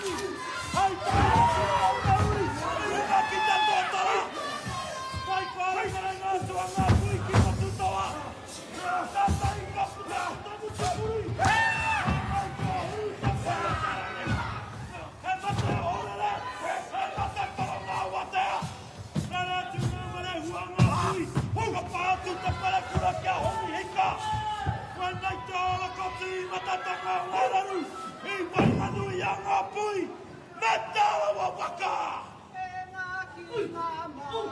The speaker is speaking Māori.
Rangi, hei tā ōna uri i runga ki te tōtara. Whai whārangarenga atu a Ngā Puhi ki Motutoa. Kātahi ka puta ko te mutu muri. Hāngai ki a Hū-te-rangi. He mate ohorere, he mate koronga awatea. Rere atu ngā merehua ngā hui, whakapā atu te parekura ki a Hongi Hika. Koinei te ora ko tīmatatanga o ngā raru i waenganui i a Ngā Puhi me Te Arawa waka! Tēnā ki ngā marae.